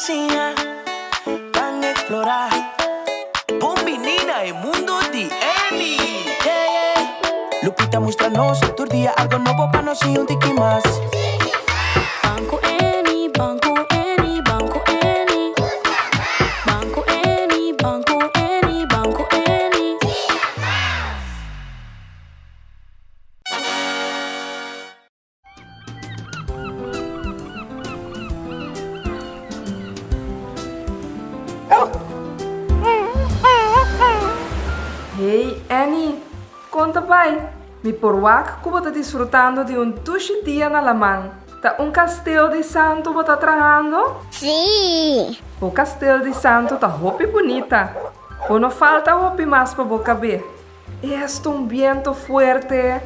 siña, ban explora. Bon bini na e mundo di Annie. Yeah, yeah. Lupita mustra nos tur dia algo nobo pa nos siña un tiki mas. Ban ku Annie, ban ku Annie, ban ku Annie. Ban ku Annie, ban ku Annie, ban ku Annie. Hey Annie, kon ta bai? Mi por wak ku bo ta disfrutando di un dushi dia na laman. Ta un kasteel di santu bo ta trahando? Sí! Bo kasteel di santu ta hopi bunita. Bo no falta hopi mas pa bo kab'é. Esta un biento fuerte.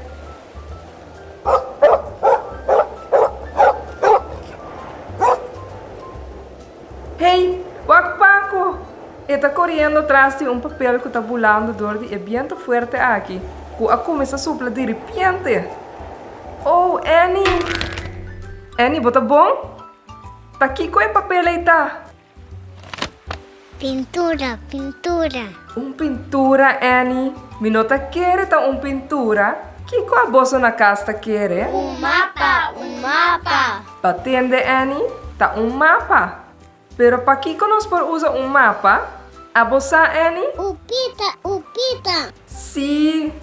Hey, wak Paco! E ta coriendo tras di un papel cu ta bulando door di e biento fuerte aki, cu a cuminsa supla diripiente. Oh, Annie! Annie, bo ta bon? Ta kico e papel ei ta? Pintura, pintura. Un pintura, Annie? Mi no ta kere ta un pintura. Kiko aboso na kas ta kere? Un mapa, un mapa. Ba tende, Annie? Ta un mapa. Pero pakiko nos por usa un mapa? Abo sa, Annie? Lupita, Lupita. Sí!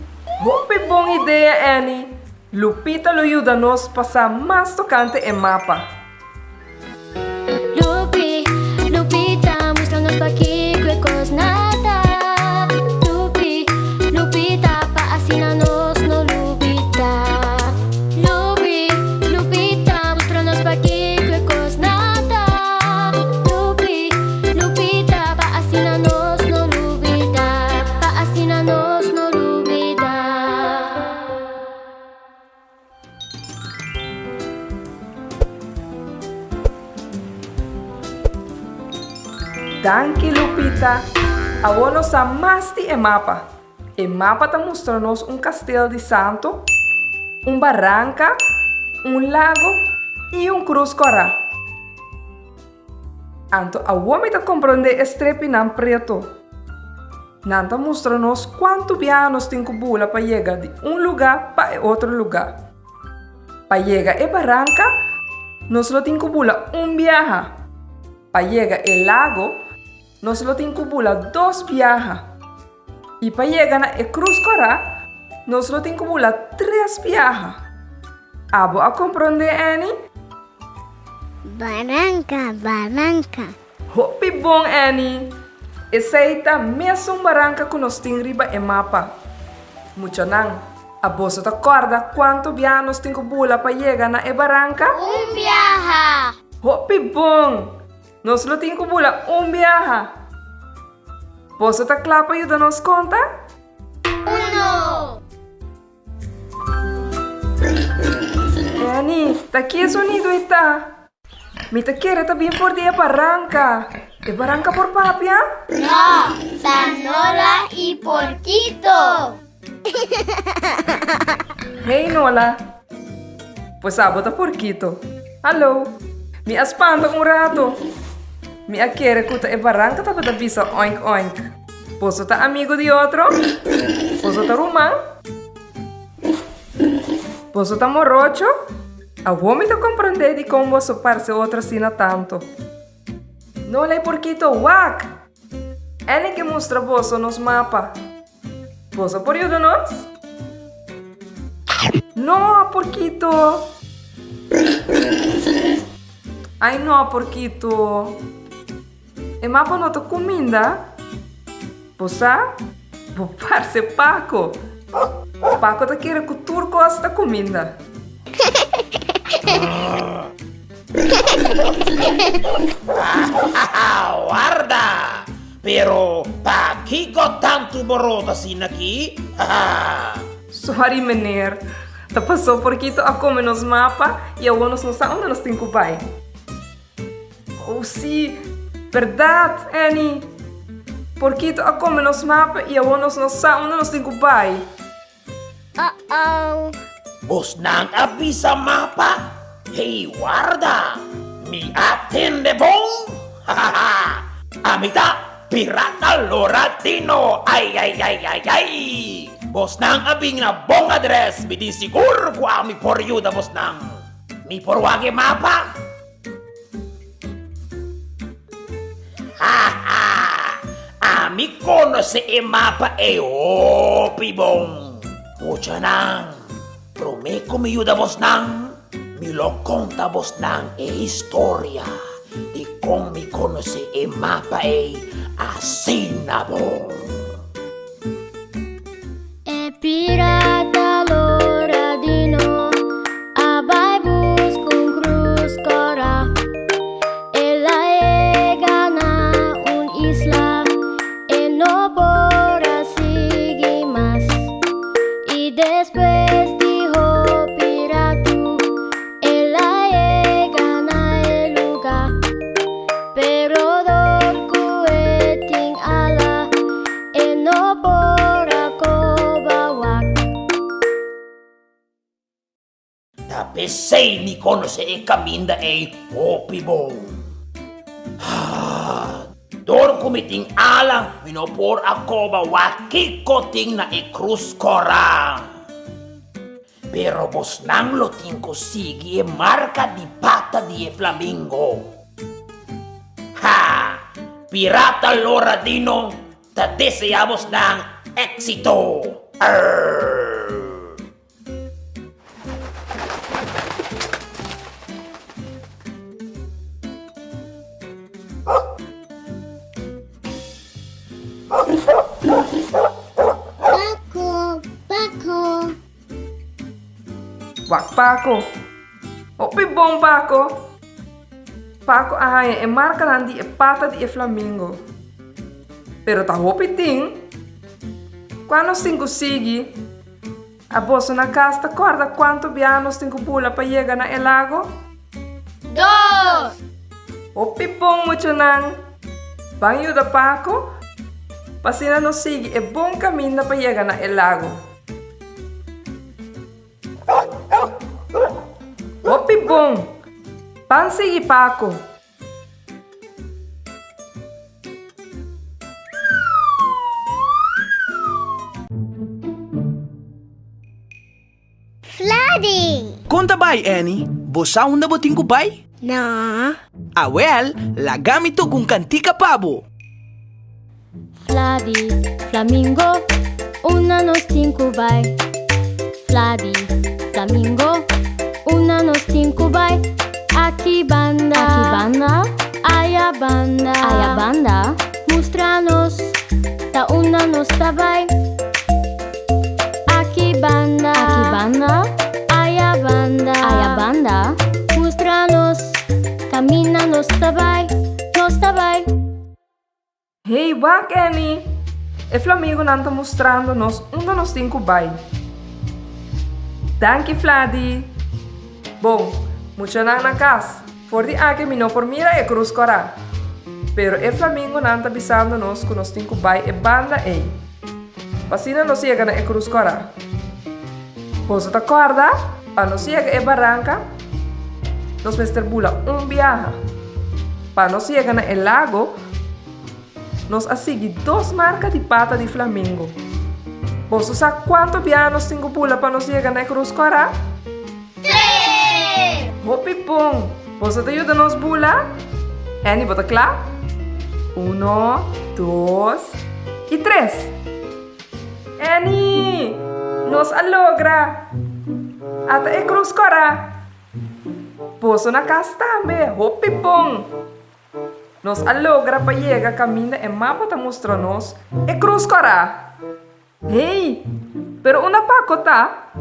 Hopi bon idea, Annie. Lupita lo yuda nos pa sa mas tokante e mapa. Lupi, Lupita, mustra nos pakiko e kos na ta. Lupi, Lupita, pa asina nos no lubida. Lupi, Lupita, mustra nos pakiko e kos na ta. Lupi, Lupita, pa asina nos no lubida. Pa asina nos no lubida. Danki Lupita! Awor nos sa mas di e mapa. E mapa ta mustra nos un kastel di santu, un baranka, un lago i un krus kòrá. Anto awor mi ta komprondé e strepinan pretu. Nan ta mustra nos kuantu biaha nos tin ku bula pa yega di un lugá pa e otro lugá. Pa yega e baranka, nos lo tin ku bula un biaha. Pa yega e lago, nos lo tin ku bula dos biaha. I pa yega na e Krus Kòrá, nos lo tin ku bula tres biaha. Abo a komprondé, Annie? Baranka, baranka. Hopi bon, Annie! Esei ta mesun baranka ku nos tin riba e mapa. Muchanan, a boso ta kòrda kuantu biaha nos tin ku bula pa yega na e baranka? Un biaha! Hopi bon! Nos lo tin ku bula un biaha. Boso ta kla pa yuda nos konta? Uno! Annie, ta ki e sonido ei ta? Mi ta kere ta bin for di e baranka. E baranka por papia? No, ta Nola i Porkito. Hey Nola. Pues abo ta Porkito. Hallo. Mi a spanta un rato. Mi a kere ku ta e baranka tabata bisa oink oink. Boso ta amigo di otro? Boso ta ruman? Boso ta morocho? Awor mi ta komprondé dikon boso parse otro asina tantu. No lei porkito, wak! Annie ke mustra boso nos mapa. Boso por yuda nos? No, porkito! Ai no, porkito! E mapa no ta kuminda. Bo sa? Bo parse Paco. Paco ta kere ku tur kos ta kuminda. Warda! Pero pakiko tantu borota asina aki? Sorry meneer. Ta pasó porkito a kome nos mapa i awor nos no sa unda nos tin ku bai. Oh sí, berdad, Annie! Porkito a come nos mapa i awor nos no sa unda nos tin ku bai. Uh-oh! Bosnan a bisa mapa? Hey, warda! Mi a tende bon! Ha-ha-ha! Ami ta Pirata Loratino! Ai ai ai ai ai! Bosnan a bin na bon adres, mi tin sigur ku ami por yuda bosnan. Mi por wak e mapa? Ha-ha! Ami konosé e mapa ei hopi bon. Muchanan, promé ku mi yuda bosnan, Mi lo konta bosnan e historia di kon mi konosé e mapa ei asina bon. E pirata Loradino a bai buska un krus kòrá. El a yega na un isla, e no por a sigui mas. I despues di hopi ratu, el a yega na e lugá. Pero dor ku e tin ala, e no por a koba wak. Ta p'esei mi konosé e kaminda ei hopi bon. Ah, dor ku mi tin ala, mi no por a koba wak kiko tin na e krus kòrá. Pero bosnan lo tin ku sigui e marka di pata di e flamingo. Ha! Pirata Loradino ta deseá bosnan éksito! Arr! Paco, Paco. Wak Paco. Hopi bon Paco. Paco a haña e markanan di e pata di e flamingo. Pero ta hopi tin. Kua nos tin ku sigui? A boso na kas ta kòrda kuantu biaha nos tin ku bula pa yega na e lago? Dos! Hopi bon, muchanan! Ban yuda Paco pa asina nos sigui e bon kaminda pa yega na e lago. Hopi bon! Ban sigui Paco! Flooding! Kon ta bai, Annie? Bo sa unda bo tin ku bai? No. Awel, laga mi toka un kantika pa bo. Fladi, flamingo, unda nos tin ku bai? Fladi, flamingo, unda nos tin ku bai? Aki banda, aki banda, aya banda, aya banda. Mustra nos, ta unda nos ta bai? Aki banda, aki banda, aya banda, aya banda. Mustra nos, kaminda nos ta bai, nos ta bai. Hey, wak Annie! E flamingonan ta mustrando nos unda nos tin ku bai. Danki, Fladi! Bon, muchanan na kas, for di aki mi no por mira e krus kòrá. Pero e flamingonan ta bisando nos ku nos tin ku bai e banda ei. Pa asina nos yega na e krus kòrá. Boso ta kòrda? Pa nos yega e baranka, nos mester bula un biaha. Pa nos yega na e lago, nos a sigui dos marka di pata di flamingo. Boso sa kuantu biaha nos tin ku bula pa nos yega na e Krus Kòrá? Tres! Hopi bon! Boso ta yuda nos bula? Annie, bo ta kla? Uno, dos i tres! Annie! Nos a logra! Ata e Krus Kòrá! Boso na kas tambe, hopi bon! Nos a logra pa yega kaminda e mapa ta mustra nos e krus kòrá. Hey, pero unda Paco ta?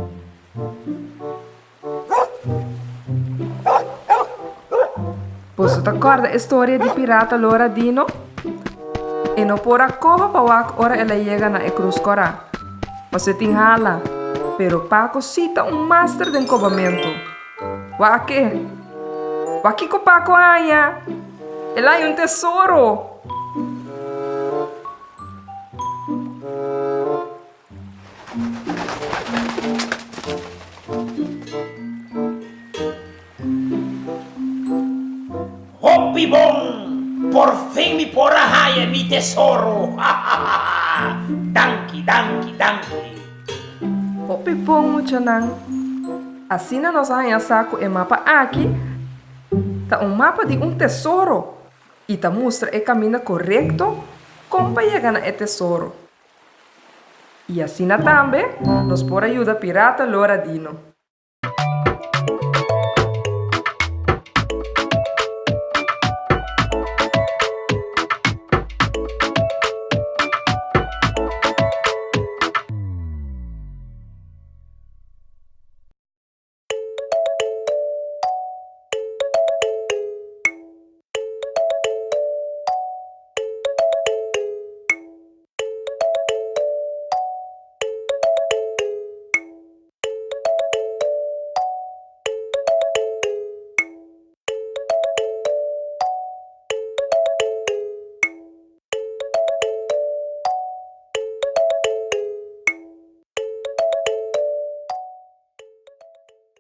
Boso ta kòrda e storia di pirata Lora Dino? E no por a koba pa wak ora el a yega na e krus kòrá. Pasobra e tin hala. Pero Paco sí ta un master den kobamentu. Wak e! Wak kiko Paco a haña! El a haña un tesoro! Hopi bon! Por fin mi por a haya mi tesoro. Danki, danki, danki. Hopi bon, muchanan. Asina nos a haña sa ku e mapa aki ta un mapa di un tesoro i ta mustra e kaminda korekto kon pa yega na e tesoro. I asina tambe nos por a yuda pirata Lora Dino.